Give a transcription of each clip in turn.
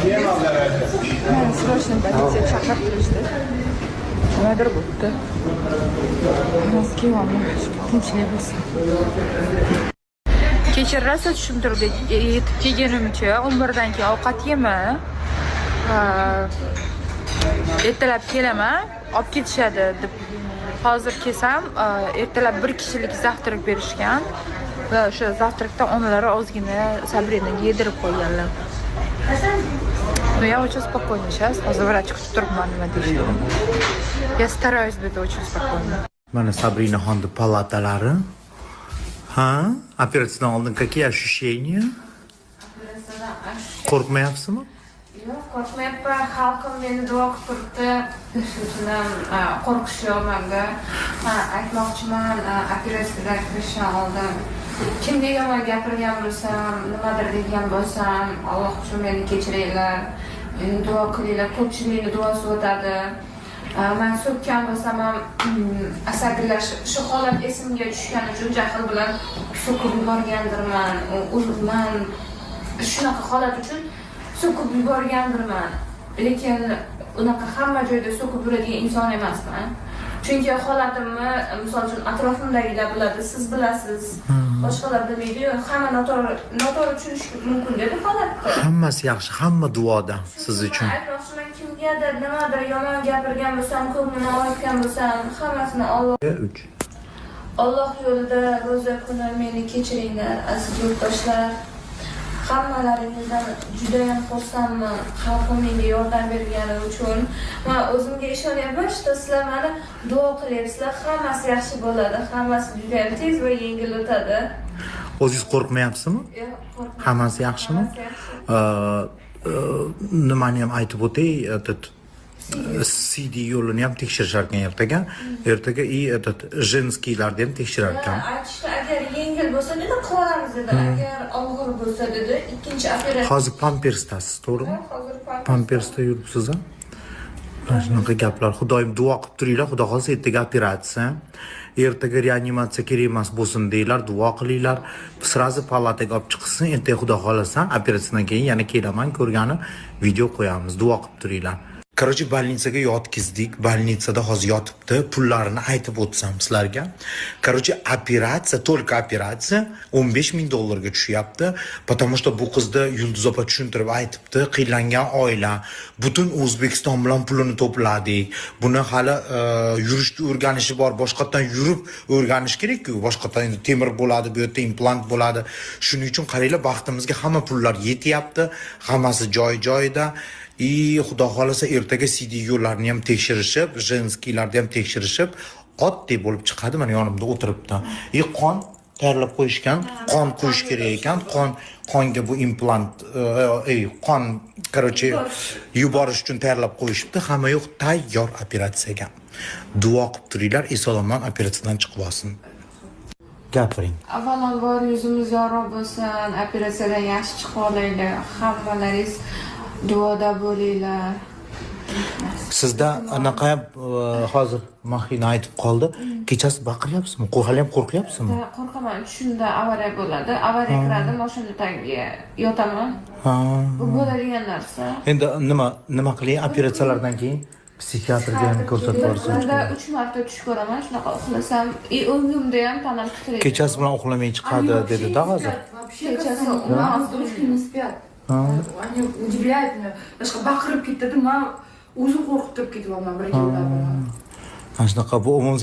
Meni срочно politsiya chaqirtirishdi. Nimadir bo'libdi. Hammasi kelyapman. Tinchlik bo'lsin. Kecha rosa tushuntirdik. Yetib kelgunimcha 11 dan keyin ovqat yema. Ertalab kelaman, olib ketishadi deb. Hozir kelsam, ertalab bir kishilik завтрак berishgan va o'sha завтрак dan onalari ozgina Sabrinaga yedirib qo'yganlar. Но я очень спокойна сейчас. Hozir vrach kutib turibman, nima deyishadi. Я стараюсь быть очень спокойна. Mana Sabrinaxonni palatalari. Ha, operatsiyadan oldin какие ощущения? Qo'rqmayapsizmi? Yo'q, qo'rqmayapman. Xalqim meni duo qilib turibdi. Shuning uchun ham qo'rqish yo'q menda. Ha, aytmoqchiman, operatsiyadan kirishdan oldin kimga yomon gapirgan bo'lsam, nimadir degan bo'lsam, Alloh uchun meni kechiringlar. Meni duo qilinglar. Ko'pchilikni duosi o'tadi. Man so'kkan bo'lsam ham asabiylashib, shu holat esimga tushgani uchun jahl bilan so'kib yuborgandirman. Man shunaqa holat uchun so'kib yuborgandirman, lekin unaqa hamma joyda so'kib yuradigan inson emasman, chunki holatimni, misol uchun, atrofimdagilar biladi, siz bilasiz, boshqalar bilmaydiyu, hamma noto'g'ri tushunishi mumkin dedi holatni. Hammasi yaxshi, hamma duoda siz uchun. Aytmoqchiman, kimgadir nimadir yomon gapirgan bo'lsam, ko'nglini og'ritgan bo'lsam, hammasini Olloh 3. Alloh yo'lida ro'za kuni meni kechiringlar, aziz yurtdoshlar. Hammalaringizdan judayam xursandman, xalqim menga yordam bergani uchun. Man o'zimga ishonyapman, что sizlar mani duo qilyapsizlar, hammasi yaxshi bo'ladi, hammasi judayam tez va yengil o'tadi. O'zingiz qo'rqmayapsizmi? Yo'q, qo'rqmang. Hammasi yaxshimi? Hammasi yaxshi. Nimani ham aytib o'tay, этот siydik yo'lini ham tekshirishar ekan ertaga. Ertaga и этот женский larni ham tekshirar ekan. Aytishdi, agar yengil bo'lsa, dedi, qilaveramiz, dedi, agar og'ir bo'lsa, dedi, ikkinchi operatsiya. Hozir pampersdasiz, to'g'rimi? Hozir pampers. Pampersda yuribsiz, a? Mana shunaqa gaplar. Xudoyim, duo qilib turinglar, xudo xohlasa ertaga operatsiya. Ertaga reanimatsiya kerak emas bo'lsin deylar, duo qilinglar. Сразу palataga olib chiqsin, ertaga xudo xohlasa operatsiyadan keyin yana kelaman, ko'rgani video qo'yamiz. Duo qilib turinglar. Короче, больница ga yotqizdik. Больница da hozir yotibdi. Pullarini aytib o'tsam sizlarga. Короче, operatsiya, только operatsiya 15 ming dollarga tushyapti. Потому что bu qizni Yulduz opa tushuntirib aytibdi, qiynalgan oila, butun O'zbekiston bilan pulini to'pladik. Buni hali yurishni o'rganishi bor, boshqatdan yurib o'rganish kerak-ku. Boshqatdan endi temir bo'ladi, bu yerda implant bo'ladi. Shuning uchun qaranglar, baxtimizga hamma pullar yetyapti, hammasi joy-joyida. И xudo xohlasa ertaga siydik yo'llarni ham tekshirishib, женский larni ham tekshirishib, oddiy bo'lib chiqadi. Mana yonimda o'tiribdi. И qon tayyorlab qo'yishgan, qon quyish kerak ekan, qonga bu implant, ey, qon, короче, yuborish uchun tayyorlab qo'yishibdi. Hamma yo'q tayyor operatsiyaga. Duo qilib turinglar, eson omon operatsiyadan chiqib olsin. Gapiring. Avvalambor, yuzimiz yorug' bo'lsin, operatsiyadan yaxshi chiqib olaylik. Hammalaringiz duoda bo'linglar. Sizda anaqa hozir Mahina aytib qoldi. Kechasi baqiryapsizmi? Hali ham qo'rqyapsizmi? Qo'rqaman, tushimda avariya bo'ladi. Avariya kiradi, mashina tagiga yotaman. Ha. Bu bo'ladigan narsa. Endi nima qiling operatsiyalardan keyin psixiatrga ham ko'rsatib Bir borsangiz. kunda uch marta tush ko'raman, shunaqa uxlasam, и o'ngimda ham tanam titraydi. Kechasi bilan uxlamay chiqadi dedi-da hozir. Вообще, Kechasi у нас дочки не спят. Они удивляют меня. Boshqa baqirib ketadi, man o'zim qo'rqib turib ketyapman birga ular bilan. Mana shunaqa bu umuman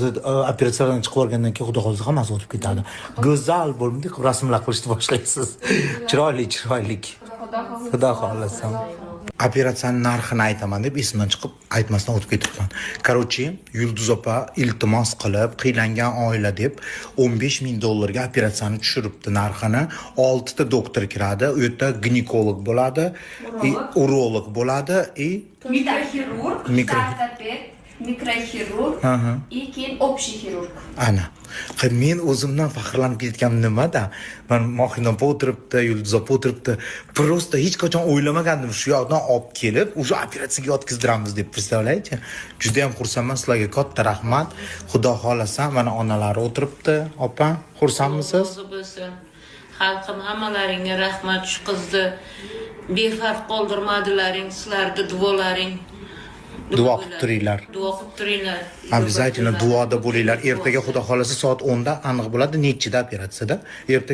operatsiyadan chiqib olgandan keyin xudo xohlasa hammasi o'tib ketadi. Go'zal bo'lib bunday qilib rasmlar qilishni boshlaysiz. Chiroyli, chiroyli. Xudo xohlasa. Operatsiyani narxini aytaman deb esimdan chiqib aytmasdan o'tib ketibman. Короче, Yulduz opa iltimos qilib, qiynalgan oila deb 15 ming dollarga operatsiyani tushiribdi narxini. 6 ta doktor kiradi, u yerda ginekolog bo'ladi, и urolog bo'ladi и Mikroxirurg, ortoped, mikroxirurg и keyin общий xirurg. Ana. Men o'zimdan faxrlanib ketganim nimada? Man Mohina opa o'tiribdi, Yulduz opa o'tiribdi. Просто hech qachon o'ylamagandim shu yoqdan olib kelib, o'sha operatsiyaga yotqizdiramiz deb, представляете? Juda ham xursandman, sizlarga katta rahmat. Xudo xohlasa, mana onalari o'tiribdi, opa, xursandmisiz? Rozi bo'lsin. Xalqim, hammalaringga rahmat. Shu qizni Befarq qoldirmadilaring, sizlarni duolaring. Duo qilib turinglar. Duo qilib turinglar. Обязательно duoda bo'linglar. Ertaga, xudo xolasa, soat 10 da aniq bo'ladi, nechida operatsiyada. Ertaga.